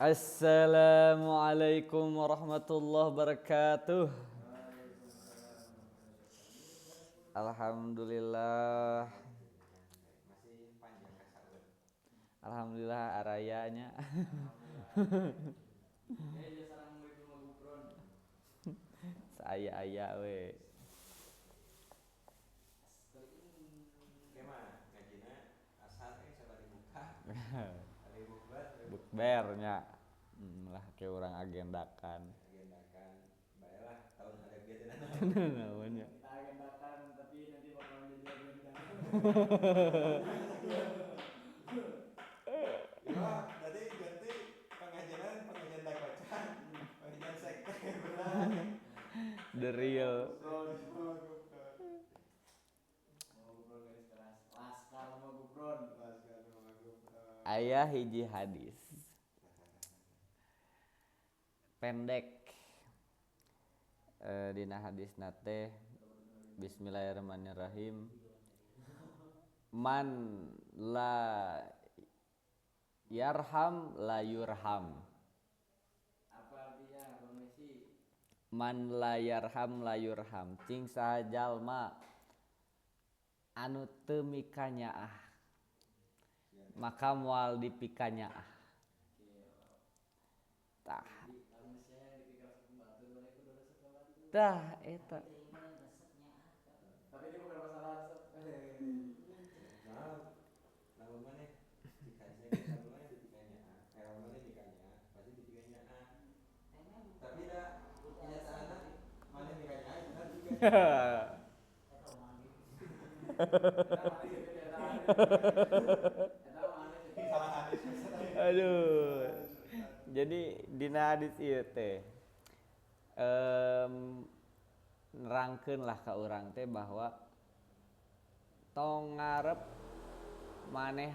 Assalamualaikum warahmatullahi wabarakatuh. Alhamdulillah. Alhamdulillah arayanya. Saya aya we. Bukber nya. Lah ke urang agendakan. Agendakan baelah tahun hareup ge teh naon nya. Kita agendakan tapi nanti bakal jadi agenda. Ya, berarti ganti pengajian pengajian dakocan, pengajian sekte benar. The real. Ayah hiji hadis pendek dina hadisna teh bismillahirrahmanirrahim man la yarham la yurham. Apa artinya Bang Messi? Man la yarham la yurham, cing saha jalma anu teu mikanyaah maka moal dipikanyaah. Tah. Tah eta. Tapi ini bukan masalah resep. Nah, lamun maneh dikasih lamun maneh dipikanyaah, lamun maneh dikanyaah, pasti dipikanyaah. Tapi da kenyataanna maneh dikanyaah bener dipikanyaah. Aduh. Jadi dina hadis ieu teh nerangkeun lah ka urang teh bahwa tong ngarep maneh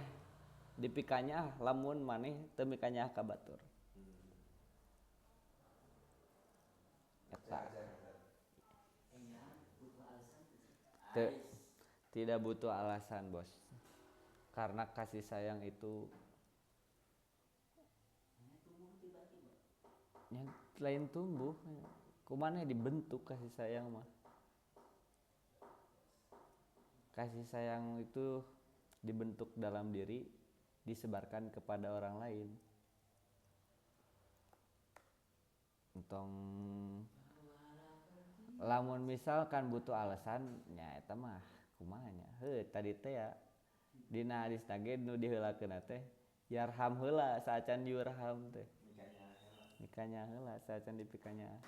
dipikanyaah lamun maneh teu mikanyaah ka batur. Eta. Tidak butuh alasan, Bos. Karena kasih sayang itu yang lain tumbuh, kumaneh dibentuk kasih sayang mah. Kasih sayang itu dibentuk dalam diri, disebarkan kepada orang lain. Entong lamun misalkan butuh alasan nya eta mah kumaha nya. Heuh tadi teh ya dina hadis ge nu diheulakeun teh yarham heula saacan yurham teh. Mikanya heula saacan dipikanyaah.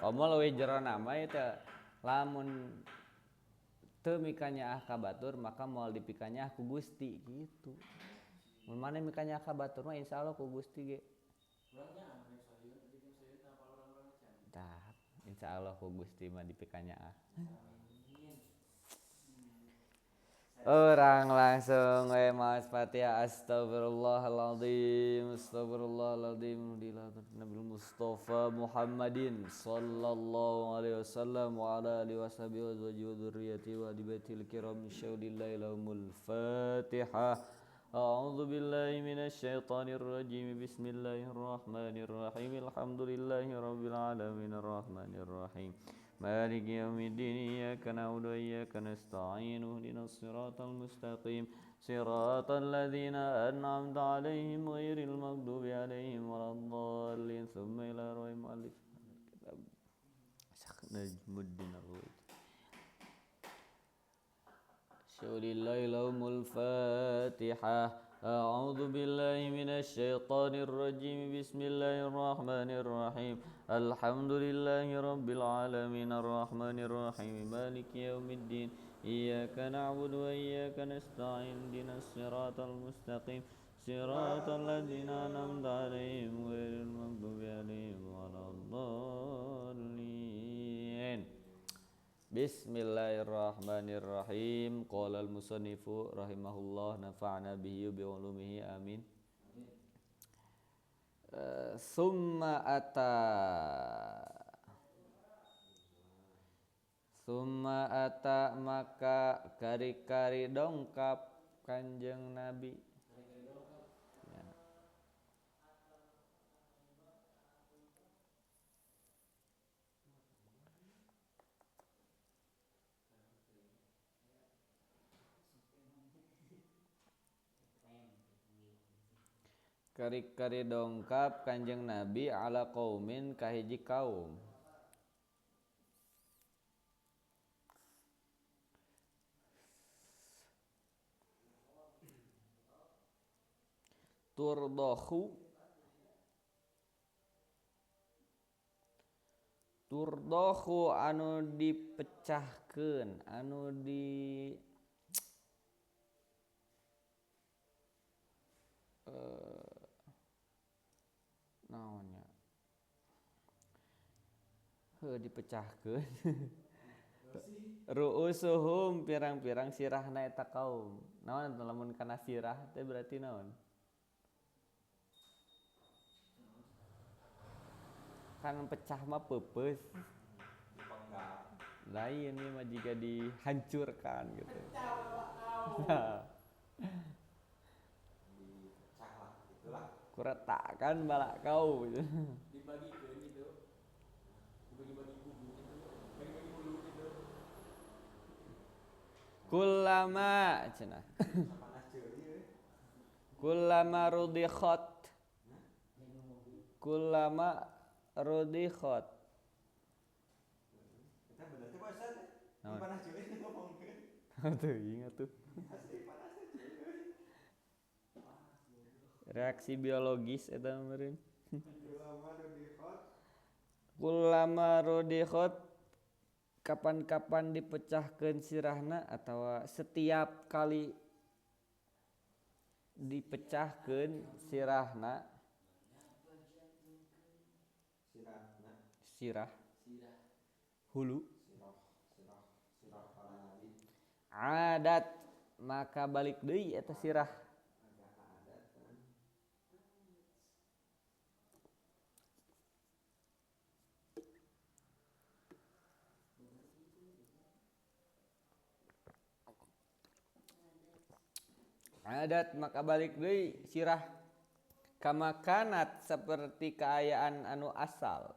Komo leuwih jero nama ieu teh lamun teu mikanyaah ka batur maka moal dipikanyaah ku Gusti gitu. Mun maneh mikanyaah ka batur mah insyaallah ku Gusti ge. Tah, insyaallah ku Gusti mah dipikanyaah. Orang langsung we maos Fatihah. Astagfirullahaladzim, astagfirullahaladzim, Nabi Mustafa Muhammadin sallallahu alaihi wasallam wa ala alihi washabihi wa azwajihi wa dzurriyyatihi wa ahli baitil kiram syaulillahi lahumul Fatihah. A'udzu billahi minasyaitonir rajim. Bismillahirrahmanirrahim. Alhamdulillahi rabbil alamin arrahmanir rahim. Maliki yaumiddin, iyyaka na'budu wa iyyaka nasta'in, ihdinas siratal mustaqim, siratal ladzina an'amta 'alaihim ghairil maghdubi 'alaihim waladdallin. Tsumma ila ruhi mu'allif kitab Syekh Najmuddin Ar-Ruwaiti. Syaulillahi lahumul Fatihah. A'udzu billahi minasyaitonir rajim. Bismillahirrahmanirrahim. Alhamdulillahi rabbil alamin arrahmanir rahim maliki yaumiddin. Iyyaka na'budu wa iyyaka nasta'in. Ihdinas siratal mustaqim. Siratal ladzina an'amta 'alaihim ghairil maghdubi 'alaihim waladdallin. Bismillahirrahmanirrahim. Qala al-musannifu rahimahullah nafa'na bihi bi ulumihi amin. Summa ata Summa ata maka kari-kari dongkap Kanjeng Nabi. Ya. Kari-kari dongkap Kanjeng Nabi ala qaumin kahiji kaum. Turdohu turdohu anu dipecahkeun anu di naonnya heuh dipecahkeun ru'usuhum pirang-pirang sirahna eta kaum. Naon lamun kana sirah teh berarti naon? Kan pecah mah peupeus. Lain ini mah jika dihancurkan gitu. Nah. Dipecah lah, itulah. Kuretakan balak kau gitu. Dibagikeun gitu. Dibagi-bagi kubu gitu. Bagi-bagi bulu gitu. Kullama cenah. Kullama rudikhot. Kullama rudikhot. Eta bener teh bahasa teh. Panah ceuli ngomongkeun. Tuh ingat tuh. Reaksi biologis eta meureun. Kullama rudikhot. Kullama rudikhot kapan-kapan dipecahkeun sirahna atawa setiap kali dipecahkeun sirahna. Sirah hulu sirah para nabi. Adat maka balik deui eta sirah. Adat maka balik deui sirah kamakanat seperti kaayaan anu asal.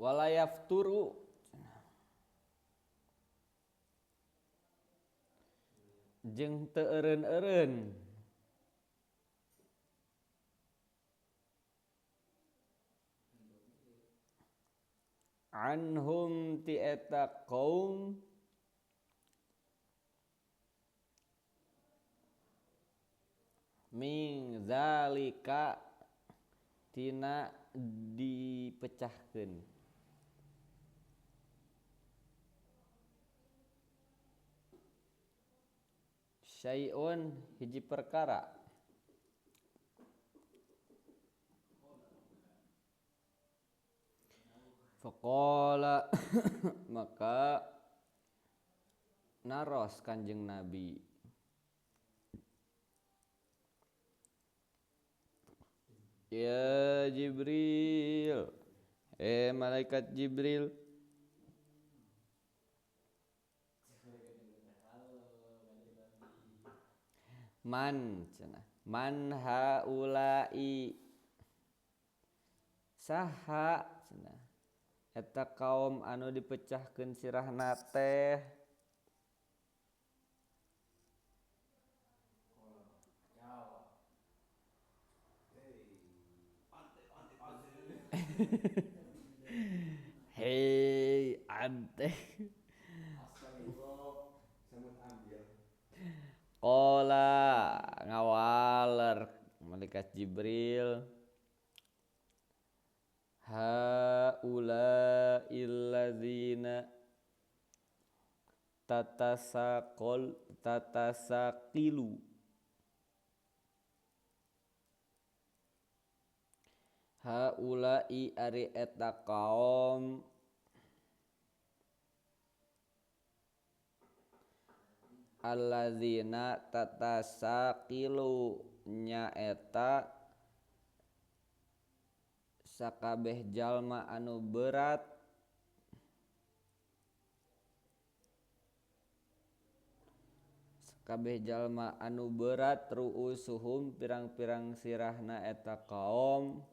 Wala yafturu jeung teu eureun-eureun anhum ti eta kaum min zalika tina dipecahkeun. Syai'un hiji perkara. Faqala maka naros Kanjeng Nabi. Ya Jibril, malaikat Jibril. Man cenah, man haula'i saha cenah eta kaum anu dipecahkeun sirahna teh. Hei ante. Qala ngawaler malaikat Jibril, haula illazina tatasaqal tatasaqilu haula'i ari eta kaum Allazina tatasaqilu nyaeta sakabeh jalma anu berat sakabeh jalma anu berat ruusuhum pirang-pirang sirahna eta kaum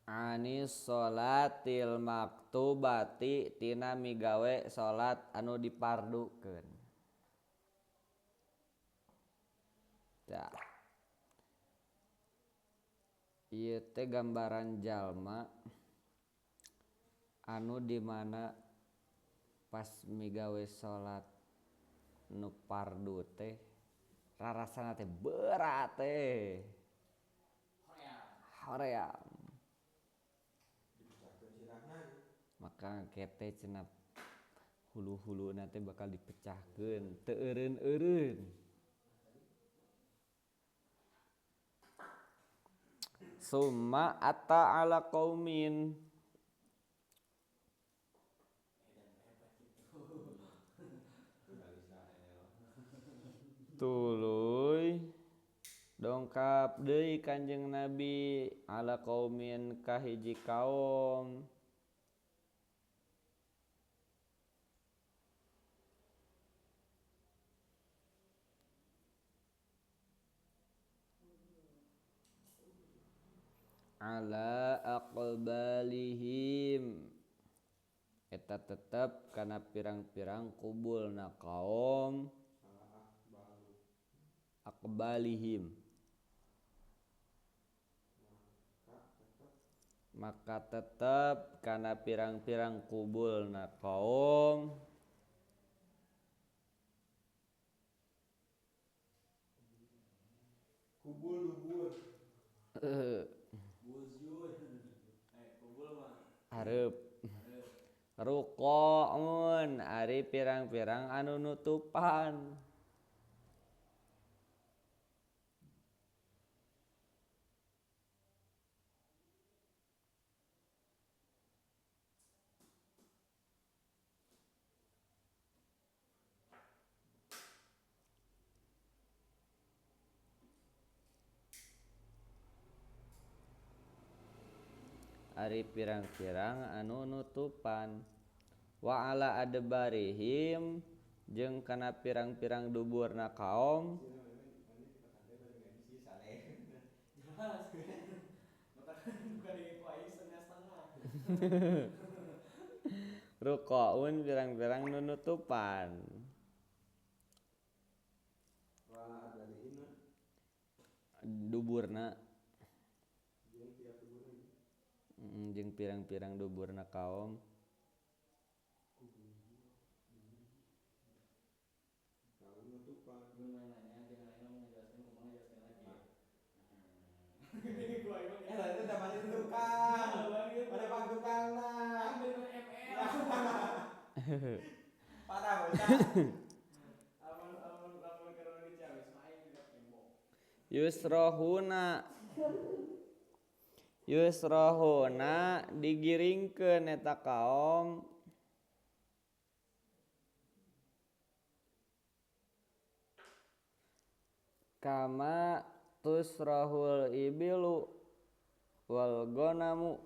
anis sholatil maktubati tina migawe salat anu dipardukeun. Tah. Ieu teh gambaran jalma anu di mana pas migawe salat nu pardu teh rarasana teh berat teh. Hoream. Maka kete cenah hulu-huluna teh bakal dipecahkeun teu eureun-eureun. Summa ata ala qaumin tuluy dongkap deui Kanjeng Nabi ala qaumin ka hiji kaum ala aqbalihim eta tetep kana pirang-pirang kubulna kaum aqbalihim maka tetep kana pirang-pirang kubulna kaum kubul dubur hareup ruqaun ari pirang-pirang anu nutupan ari pirang-pirang anu nutupan wa ala adbarihim jeung kana pirang-pirang duburna kaum ruqaun pirang-pirang nu nutupan duburna jeung pirang-pirang duburna kaum yusrohuna yusrohuna digiringkeun eta kaum kama tusrohul ibilu wal gonamu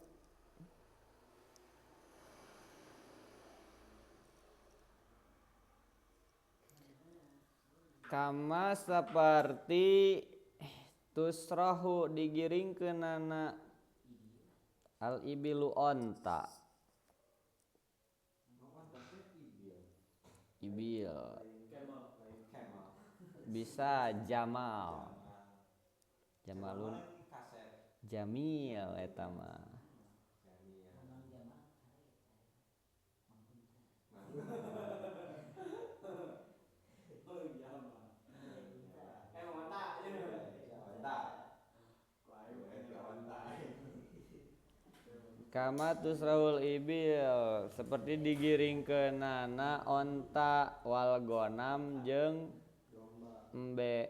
kama saperti tusrohu digiringkeunana al ibilu onta ibil bisa jamal jamalun jamil eta mah kama tusrahul ibil seperti digiringkeunana onta wal gonam jeung embe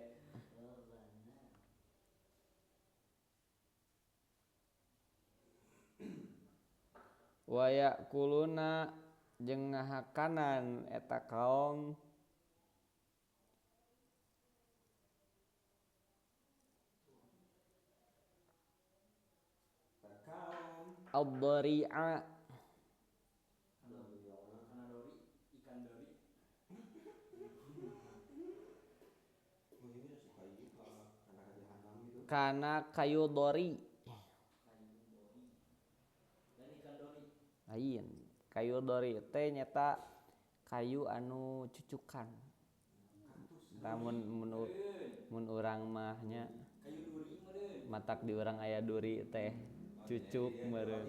Wa ya'kuluna jeung ngahakanan eta kaum ad-dhari'a kana kayu dori lain kayu dori teh nyata kayu anu cucukan lamun mun urang mah nya matak di urang aya duri teh cucuk meureun.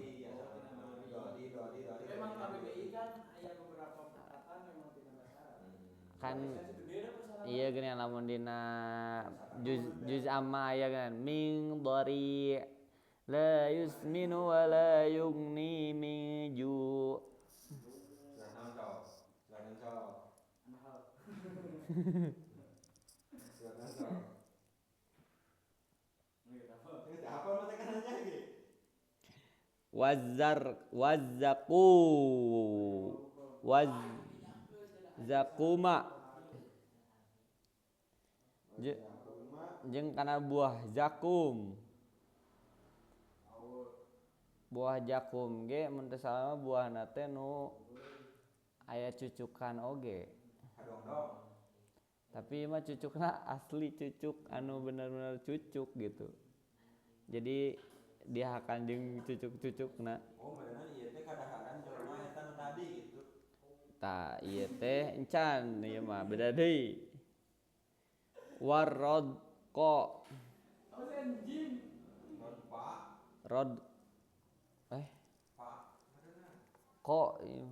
Memang KBBI kan aya beberapa perkataan memang tina bahasa Arab. Kan iya gini lamun dina juz amma aya kan min dhari la yusminu wa la yughni min ju. Wazar wazzaqu wazzaquma jeung kana buah zakum. Buah jakum ge mun teu salah mah buahna teh nu aya cucukan oge. Tapi mah cucukna asli cucuk anu bener-bener cucuk gitu. Jadi dihakan jeung cucuk-cucukna. Oh, beneran ieu teh kadaharan jelema eta nu tadi gitu. Tah, ieu teh encan ieu mah beda deui. Warradqa. Rod ko ieu.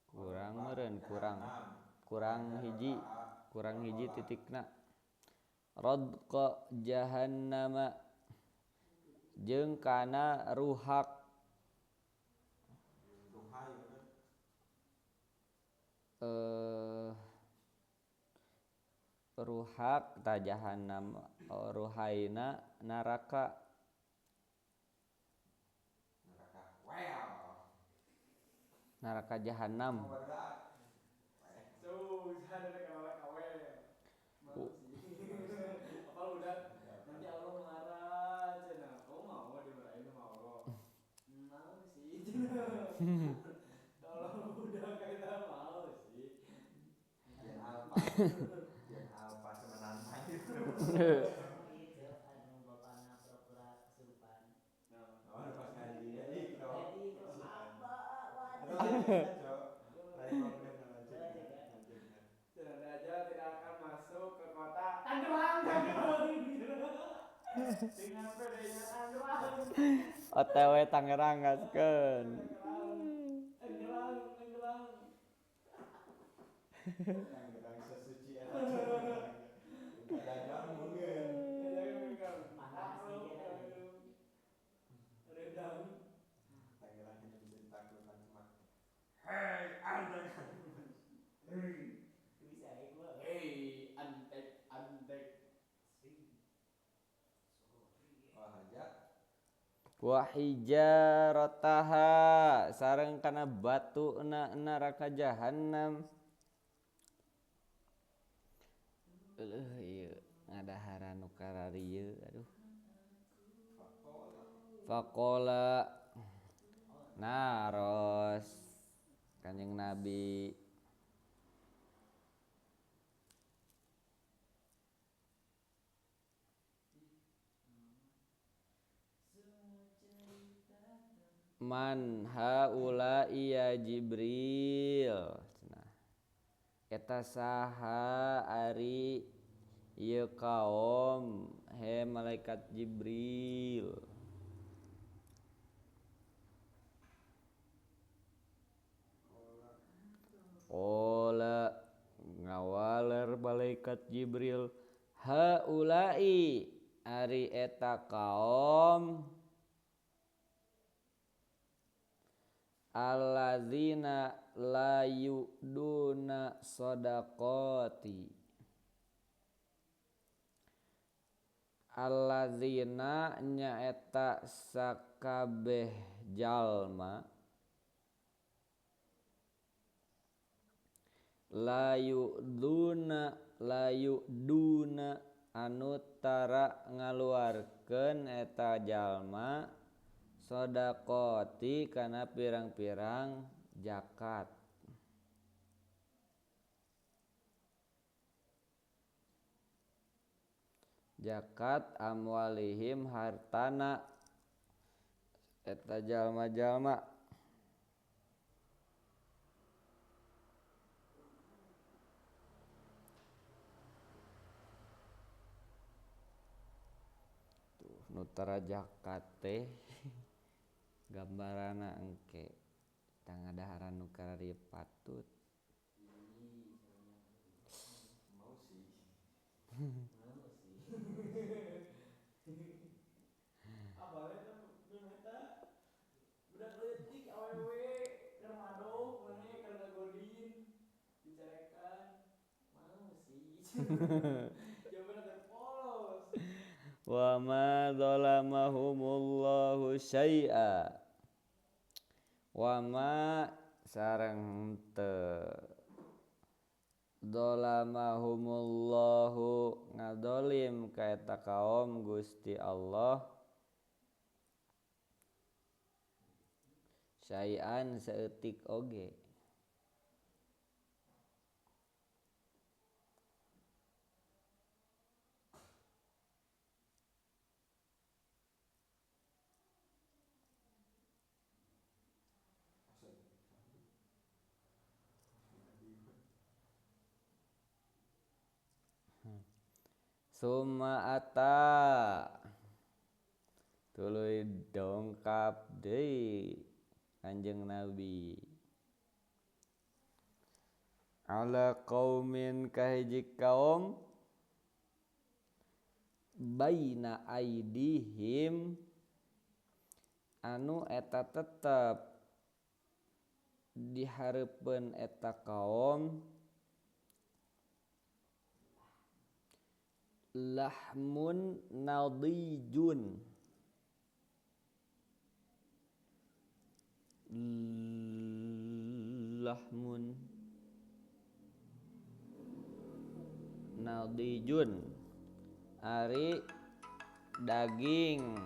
Kurang meureun, kurang hiji titikna. Radqa jahannama jeung kana ruhak. Ruhak ta jahannam ruhaina neraka. Neraka jahannam. Apa udah nanti Allah marah cenah. Kamu mau dimarahin sama Allah? Mau sih. Kalau udah kita mau sih. Jangan alpa semenantang itu. Anu bapana pura-pura kesurupan. Oh, pas ngaji ya ih. Aja tidak akan masuk ke kota Tangerang. Dengan pedenya Tangerang. OTW Tangerang gaskeun. Tangerang. Tangerang sesuci eta. Dagang mungkin. Tangerang hanya bisa ditaklukkan cuma hei antek. Bisa ya gua. Hei antek antek. Wah aja. Wa hijarataha sareng kana batu na neraka jahannam. Eueuh ieu ngadaharan nu kararieu aduh. Faqala naros Kanjeng Nabi man haula ya Jibril cenah eta saha ari ieu kaum he malaikat Jibril. Qala ngawaler malaikat Jibril haulai ari eta kaum allazina la yu'duna shadaqati Allazina nyaeta sakabeh jalma la yu'duna anu tara ngaluarkeun eta jalma shadaqati kana pirang-pirang zakat. Zakat amwalihim hartana eta jalma-jalma. Tuh nu tara zakat teh gambarana engke tangadaharan nu kararieu patut. Mau sih. Abalnya mimeta budak leutik awewe keur madog maneh keur ngagodin dicarekan mau sih. Jawabanna teh polos. Wa ma zalamahumullahu syai'a wa ma sareng teu zalamahumullahu ngadolim ka eta kaum Gusti Allah syai'an saeutik oge. Summa ata tuluy dongkap deui Kanjeng Nabi ala qaumin kahiji kaum baina aidihim anu eta tetep dihareupeun eta kaum lahmun nadijun lahmun nadijun ari daging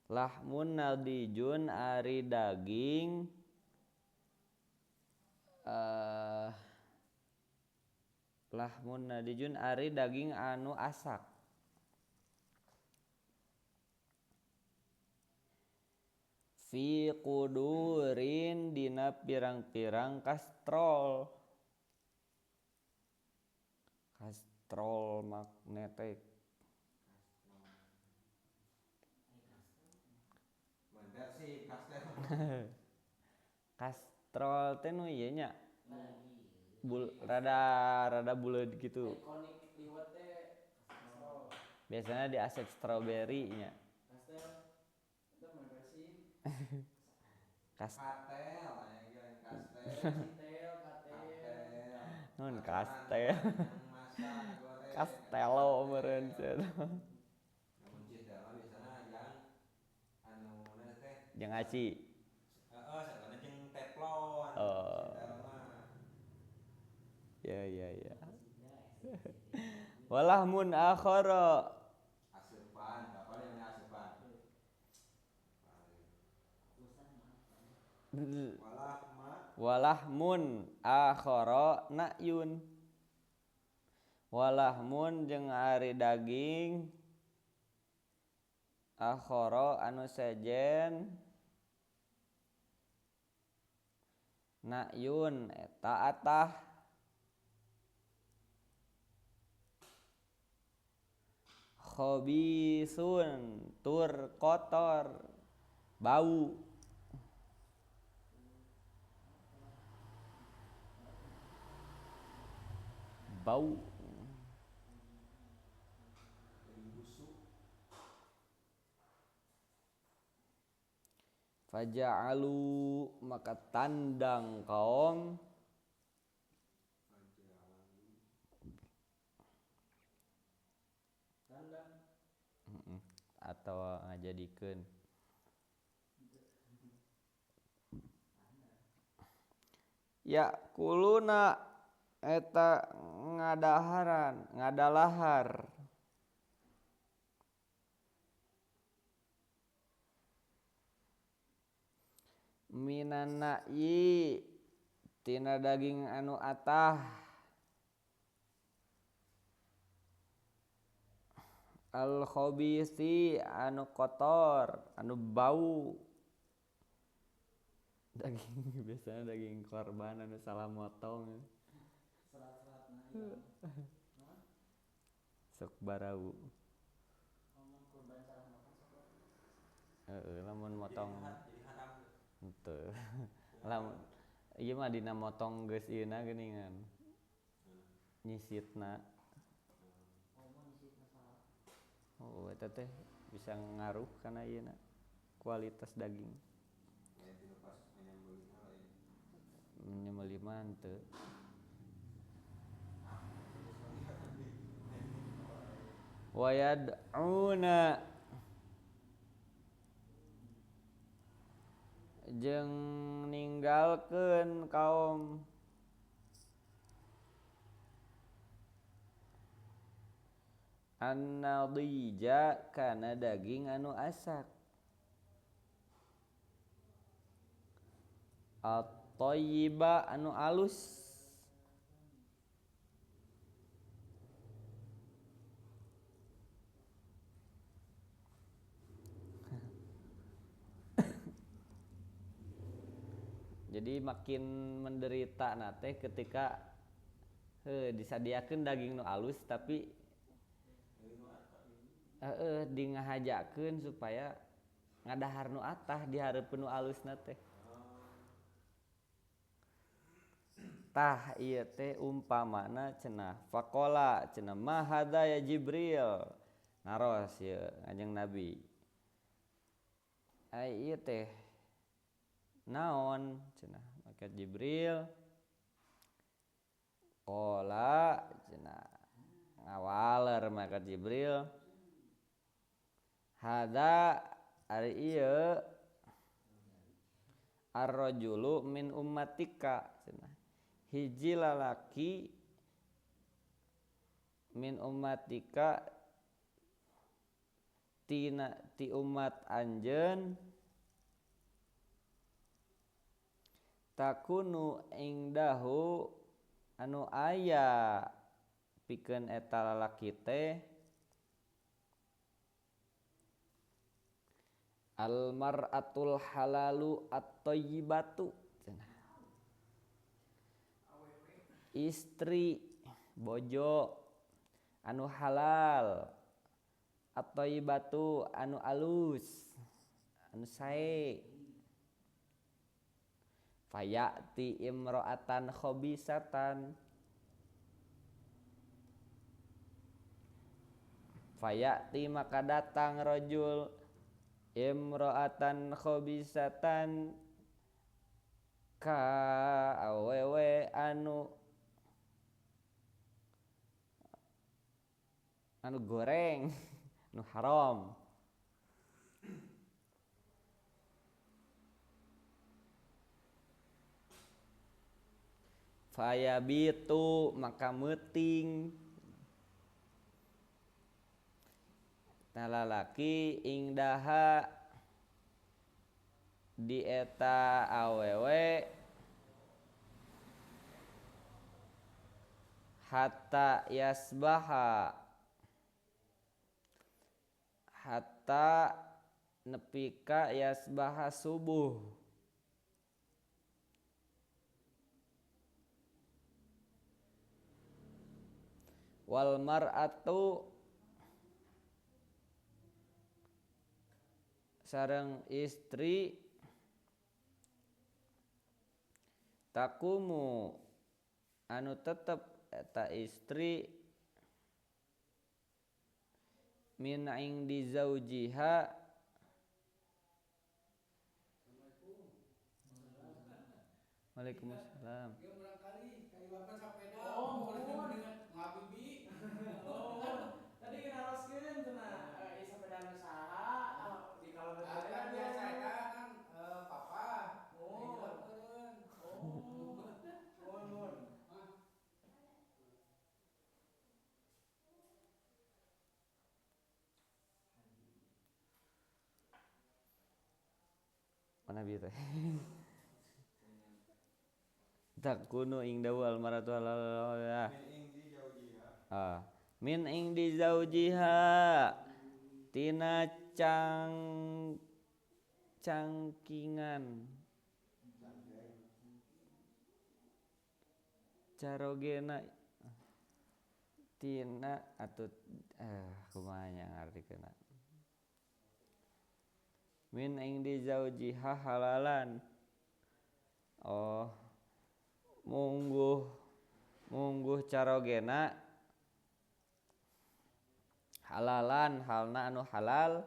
lahmun nadijun ari daging lahmun nadijun ari daging anu asak fi kudurin dina pirang-pirang kastrol kastrol magnetik sih kastel kastrol teh nu ieu nya rada buleud gitu. Ikonik liwet teh kastrol. Biasanya di asep strawberry nya. Kastel itu mah versi kastel kastel katel. Nun kastel. Kastelo meureun cenah. Lamun cita mah biasana jang anu teh jeung aci. Heeh, satana jeung teflon. Oh. Ya ya ya. Walahmun akhara asupan, apa yang asupan? Walahmun akhara na'yun. Walahmun jeung ari daging akhara anu sejen na'yun eta atah khobisun tur kotor bau bau faja'alu maka tandang kaum atawa ngajadikeun ya kuluna eta ngadaharan ngadalahar minan na'i tina daging anu atah al khabisi anu kotor anu bau daging biasanya daging korban anu salah motong serat-seratna sok barau kurban salah motong sok heeh lamun motong henteu lamun ieu mah dina motong geus ieuna geuningan nyisitna. Oh eta teh bisa ngaruh kana ieuna kualitas daging. Menyembelih mah henteu. Wa yad'una jeung ninggalkeun kaum an-nadija kana daging anu asak at-thayyiba anu alus Jadi makin menderita nate ketika disadiakeun daging nu alus tapi di ngahajakeun supaya ngadahar nu atah di hareupeun nu alusna teh. Tah ieu teh umpamana cenah faqala cenah ma hadza ya Jibril naros ieu Kanjeng Nabi. Ai ieu teh naon cenah maka Jibril qala cenah ngawaler maka Jibril hada ari ieu ar-rajulu min ummatika cenah hiji lalaki min ummatika tina ti umat anjeun takunu ingdahu anu aya pikeun eta lalaki teh al mar'atul halalu at-thayyibatu cenah istri bojo anu halal at-thayyibatu anu alus anu sae fayati imra'atan khabisatan fayati maka datang rajul imra'atan khabisatan ka awewe anu anu goreng anu haram fayabitu maka meuting tah lalaki ingdaha di eta awewe hatta yasbaha hatta nepi ka yasbaha subuh wal mar'atu sareng istri takumu anu tetep eta istri min indi zaujiha Waalaikumsalam. Oh, tadi naroskeun cenah ieu sepeda nu saha Mana bieu teh? Takunu ing dawu al maratu halal. Min ing di zaujiha tina cangkingan carogena tina atau kumaha nya ngartikeunna min ing di zaujiha halalan. Oh, mungguh carogena halalan halna anu halal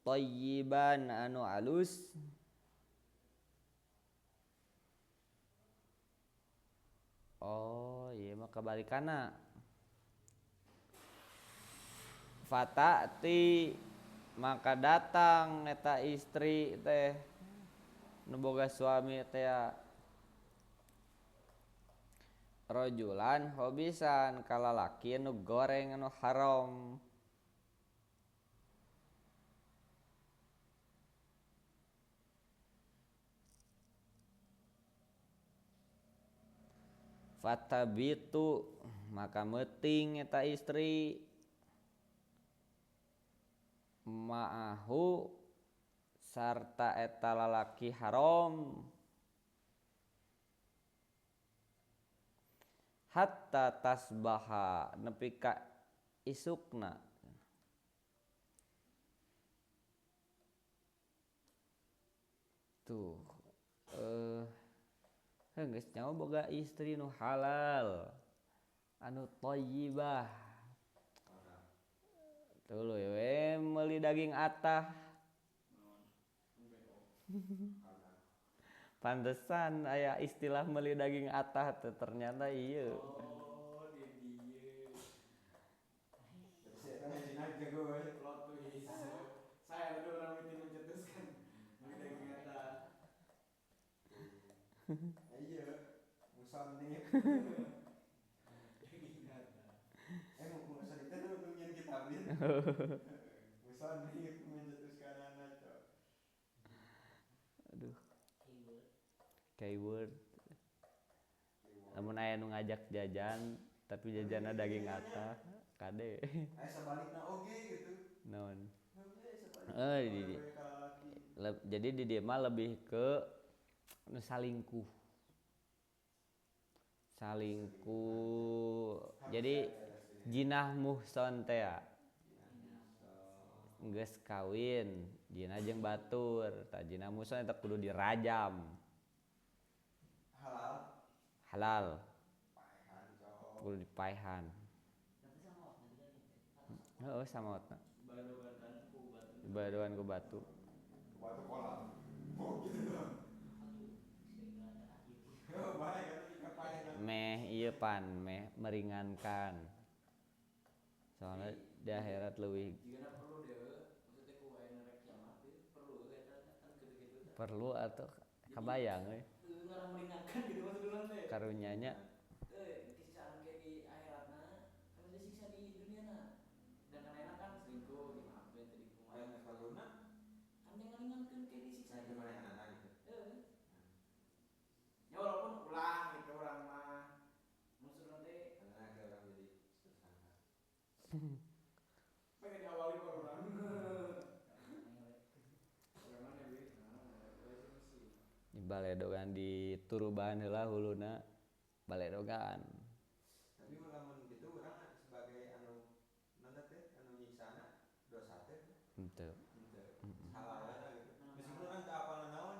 thayyiban anu alus Oh, iya mah kabalikana. Fatati maka datang eta istri teh nu boga suami teh rojulan hobisan kalalaki nu goreng anu haram. Fatabitu maka meuting eta istri ma'ahu sarta eta lalaki haram hatta tasbaha nepi ka isukna. Tuh geus nyaho boga istri nu halal anu thayyibah. Tuluy we meuli daging atah. Pantesan aya istilah meuli daging atah teh ternyata ieu. Oh, di dieu. Plot twist. Saya udah orang itu mencetuskan meuli daging atah. Iya, musonif. Daging atah. Musonif teh nu nyen kitab lin. Musonif mencetuskan anak cok. Aduh. Keyword. Lamun aya nu ngajak jajan tapi jajanna daging atah, kade. Aya sabalikna oge gitu. Naon? Jadi di dieu mah lebih ke nu salingkuh. Salingkuh. Jadi jinah muhson teh ya. Geus kawin, jinah jeung batur. Tah jinah muhson eta kudu dirajam. Halal. Halal. Kudu dipaehan. Heeh, samaotna. Badoan ku batu. Batu kolam. Oh gitu dong. Meh ieu pan meh meringankan. Soalnya di akhirat leuwih jigana perlu deui, maksudnya ku aya rek kiamat teh perlu eta kan kitu-kitu. Perlu atau kabayang euy. Ngarang meringankan gitu maksudna teh. Karunyanya teh disiksaan ke di akhiratna, kan disiksa di duniana. Sedangkan ayeuna kan selingkuh dimaafkeun teh dikumaha. Aya perluna kan yang ngaringankeun ke disiksa di manehna gitu. Heeh. Ya walaupun ulah gitu urang mah. Maksudna teh karena ke orang jadi tersangka. Pengen diawali baru urang. Di baledogan di turuban heula huluna baledogan. Tapi lamun kitu urang sebagai anu nanda teh anu nyiksana dosa teh. Henteu. Halalna gitu. Meskipun urang teu apal naon.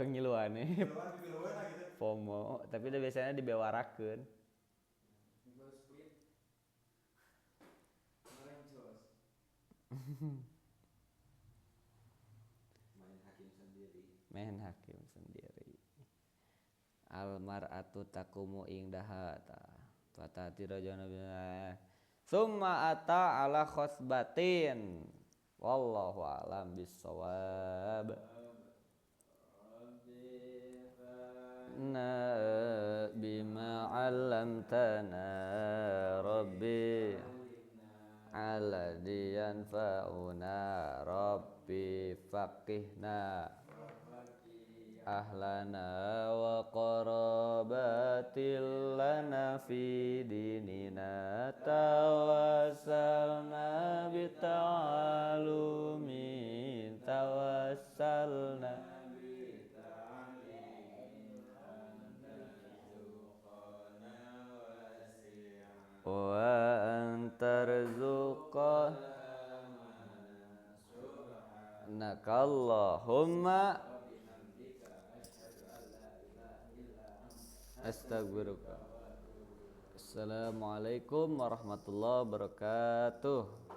Ngiluan we. Ngiluan pipilueun gitu. FOMO, tapi udah biasanya dibewarakeun. Split. Main hakim sendiri. Main hakim sendiri. Al mar'atu taqumu ingdaha ta. Fatati rajana summa ata ala khosbatin. Wallahu a'lam bissawab. Na bima 'allamtana rabbi Alladzi yanfa'una rabbi faqihna ahlana wa qarabatil lana fi dinina tawassalna bita'alumin tawassalna wa antarzuqa nakallahumma astaghfiruka. Assalamualaikum warahmatullahi wabarakatuh.